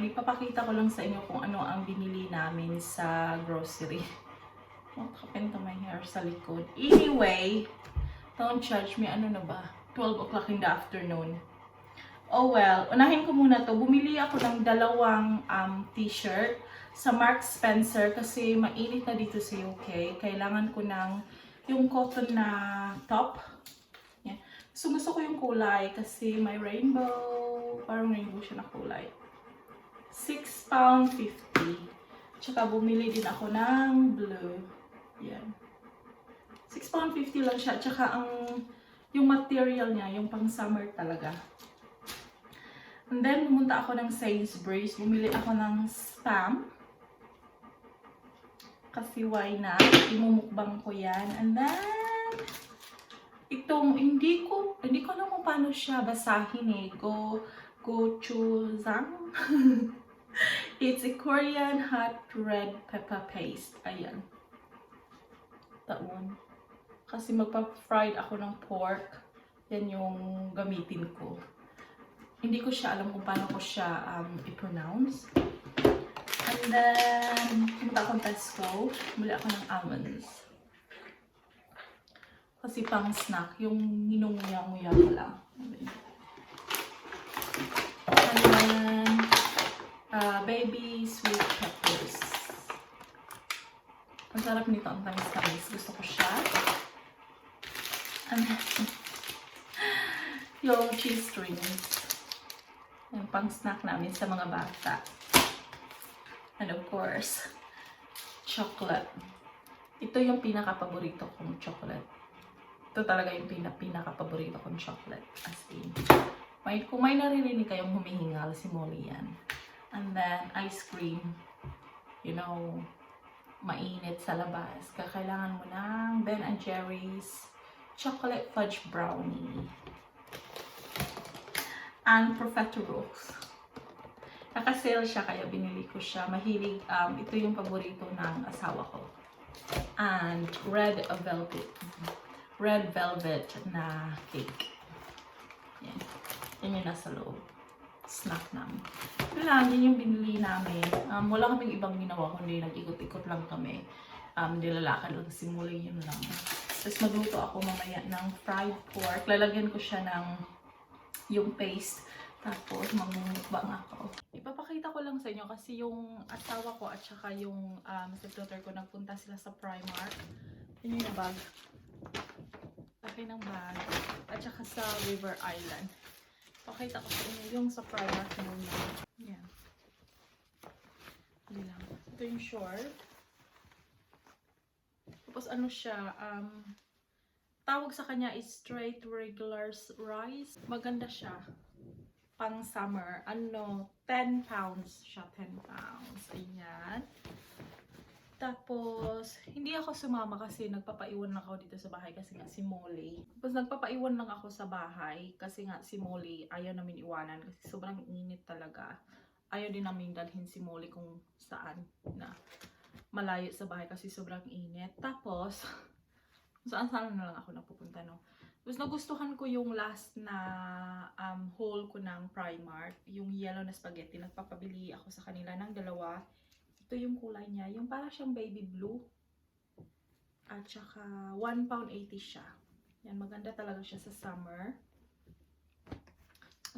ipapakita ko lang sa inyo kung ano ang binili namin sa grocery. Makapin to my hair sa likod. Anyway, don't judge me. Ano na ba? 12 o'clock in the afternoon. Oh well, unahin ko muna to. Bumili ako ng dalawang t-shirt sa Mark Spencer kasi mainit na dito sa UK. Kailangan ko ng yung cotton na top. Yan. So gusto ko yung kulay kasi may rainbow. Parang rainbow siya na kulay. £6.50. Tsaka bumili din ako ng blue. Yan. £6.50 lang siya. Tsaka yung material niya, yung pang summer talaga. And then, pumunta ako ng Sainsbury's. Bumili ako ng Spam. Kasi why not? Imumukbang ko yan. And then, itong, hindi ko alam kung paano siya basahin eh. Gochujang. It's a Korean hot red pepper paste. Ayan. That one. Kasi magpa-fried ako ng pork. Yan yung gamitin ko. Hindi ko siya alam kung paano ko siya i-pronounce. And then, pumunta akong Tesco. Muli ako ng almonds. Kasi pang snack. Yung ninunguya-nguya ko lang. And then, baby sweet peppers. Ang sarap nito, ang tamis-tamis. Gusto ko siya. And then, yung cheese strings. Yung pang snack namin sa mga bata. And of course, chocolate. Ito yung pinaka-paborito kong chocolate. Ito talaga yung pinaka-paborito kong chocolate. As in, kung may naririnig kayong humihingal, si Molly yan. And then, ice cream. You know, mainit sa labas. Kailangan mo ng Ben & Jerry's chocolate fudge brownie. And profiteroles. Naka-sale siya kaya binili ko siya. Mahilig, ito yung paborito ng asawa ko. And red velvet na cake. Yan. Yan yung nasa loob. Snack namin. Ito lang, yun yung binili namin. Wala kaming ibang ginawa, kundi nag-ikot-ikot lang kami. Nilalakad lang, simula yun lang. Tapos magluto ako mamaya ng fried pork. Lalagyan ko siya ng yung paste. Tapos magmumukbang ako. Ipapakita ko lang sa inyo kasi yung asawa ko at saka yung stepdaughter ko nagpunta sila sa Primark. Yun yung bag. Laki ng bag. At saka sa River Island. Pakita ko sa inyo yung sa Primark muna. Yan. Hindi lang. Ito yung short. Tapos ano siya, tawag sa kanya is straight regular rice. Maganda siya. Pang summer. Ano, 10 pounds siya. 10 pounds. Ayan. Tapos, hindi ako sumama kasi nagpapaiwan lang ako dito sa bahay kasi nga si Molly. Tapos nagpapaiwan lang ako sa bahay kasi nga si Molly ayaw namin iwanan kasi sobrang init talaga. Ayaw din namin dalhin si Molly kung saan na malayo sa bahay kasi sobrang init. Tapos, saan-saan na lang ako napupunta, no? Tapos nagustuhan ko yung last na haul ko ng Primark, yung yellow na spaghetti. Nagpapabili ako sa kanila ng dalawa. Ito yung kulay niya, yung parang siyang baby blue. At saka £1.80 siya. Yan, maganda talaga siya sa summer.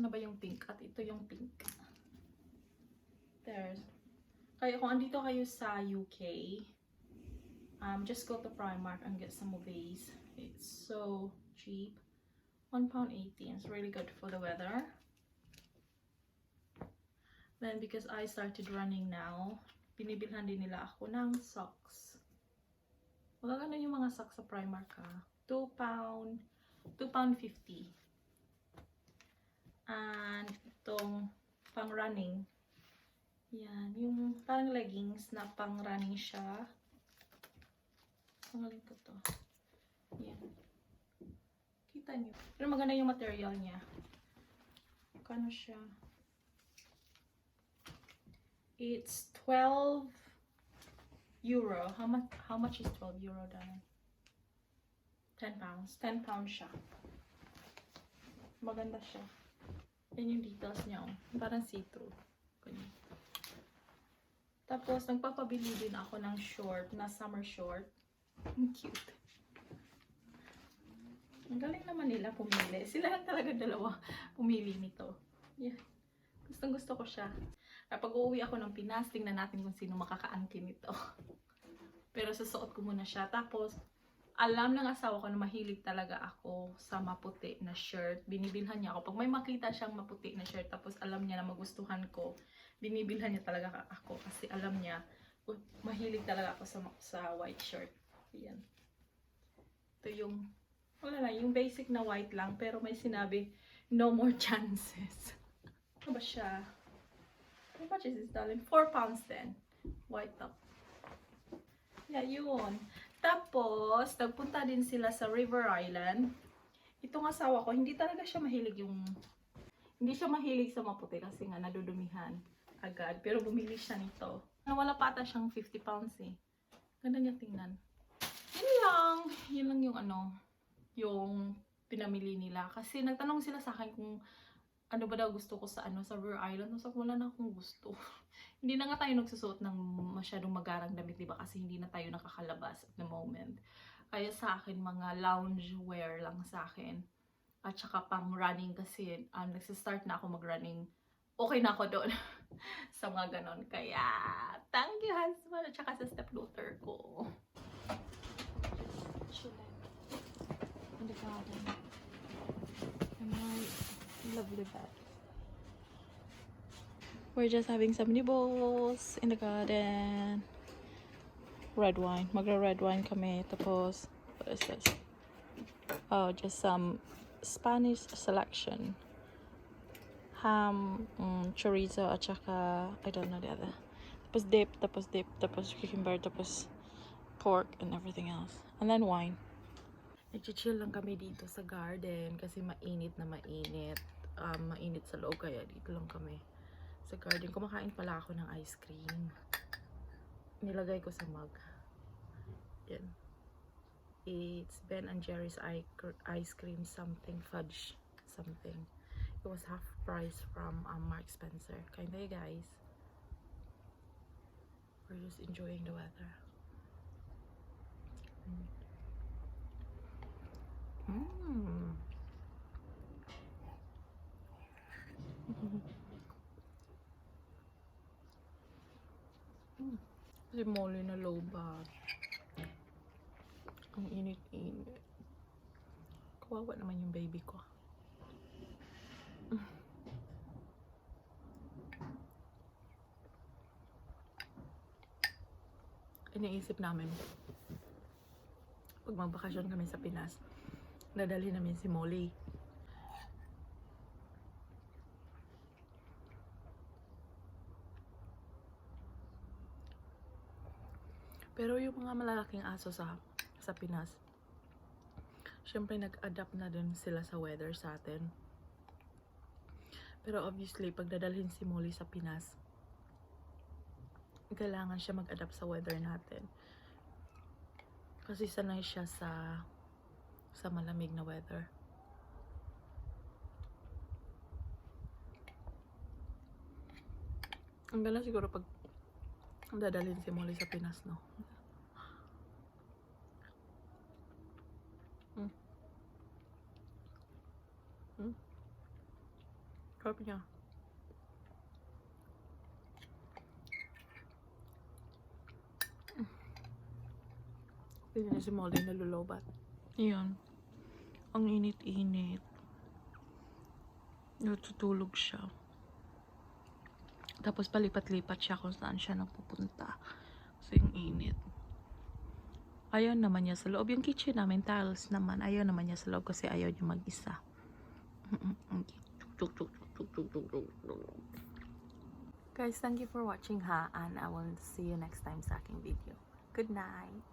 Ano ba yung pink? At ito yung pink. There's. Kaya kung andito kayo sa UK, just go to Primark and get some of these. It's so cheap. £1.80. It's really good for the weather. Then because I started running now, binibilhan din nila ako ng socks. Magaganda yung mga socks sa Primark ha. £2.50. And itong pang running. Yan, yung parang leggings na pang running siya. Pangalan ko to. Yan. Kita nyo. Pero maganda yung material niya. Kano siya? It's €12. How much is €12, darling? £10. £10 siya. Maganda siya. Yan yung details niya. Oh. Parang see-through. Ganyan. Tapos, nagpapabili din ako ng short, na summer short. Ang cute. Ang galing naman nila pumili. Sila lang talaga dalawa pumili nito. Yeah. Gustong gusto ko siya. Kapag uuwi ako ng Pinas, tingnan natin kung sino makakaangkin nito. Pero susuot ko muna siya. Tapos, alam ng asawa ko na mahilig talaga ako sa maputi na shirt. Binibilhan niya ako. Pag may makita siyang maputi na shirt, tapos alam niya na magustuhan ko, binibilhan niya talaga ako. Kasi alam niya, mahilig talaga ako sa white shirt. Ayan. Ito yung, wala lang, yung basic na white lang. Pero may sinabi, no more chances. Ano ba siya? How much is this, darling? 4 pounds then. White top. Yeah, yun. Tapos, nagpunta din sila sa River Island. Itong asawa ko, hindi talaga siya mahilig hindi siya mahilig sa maputi kasi nga nadudumihan agad. Pero bumili siya nito. Wala pa ata siyang 50 pounds eh. Ganda niya tingnan. Yun lang yung yung pinamili nila. Kasi nagtanong sila sa akin kung ano ba daw gusto ko sa sa River Island. So, wala na akong gusto. Hindi na nga tayo nagsusuot ng masyadong magarang damit, diba? Kasi hindi na tayo nakakalabas at the moment. Kaya sa akin, mga lounge wear lang sa akin. At saka pang running kasi nagsistart na ako mag-running. Okay na ako doon sa mga ganon. Kaya, thank you husband at saka sa stepdaughter ko. Chilling in the garden. And my lovely bed. We're just having some nibbles in the garden. Red wine. Magra-red wine kami. Tapos, what is this? Oh, just some Spanish selection. Ham, chorizo, at saka, I don't know the other. Tapos dip, tapos cucumber, tapos pork, and everything else. And then wine. Nag-chill lang kami dito sa garden kasi mainit na mainit. Mainit sa loob, kaya dito lang kami sa garden. Kumakain pala ako ng ice cream. Nilagay ko sa mug. Yan. It's Ben and Jerry's ice cream something fudge something. It was half price from Mark Spencer. Kinda guys. We're just enjoying the weather. Si Molly na low bat. Ang init-init. Kawawa naman yung baby ko. Iniisip namin pag magbakasyon kami sa Pinas, dadalhin namin si Molly. Pero yung mga malalaking aso sa Pinas, syempre nag-adapt na din sila sa weather sa atin. Pero obviously, pag dadalhin si Molly sa Pinas, kailangan siya mag-adapt sa weather natin. Kasi sanay siya sa malamig na weather. Ang gala siguro pag dadalhin si Molly sa Pinas, no? Sarap niya. Hindi na si Molly nalulubat. Ayan. Ang init-init. Natutulog siya. Tapos palipat-lipat siya kung saan siya nagpupunta. Kasi yung init. Ayaw naman niya sa loob. Yung kitchen namin, tiles naman. Ayaw naman niya sa loob kasi ayaw niya mag-isa. Guys, thank you for watching ha. And I will see you next time sa aking video. Good night!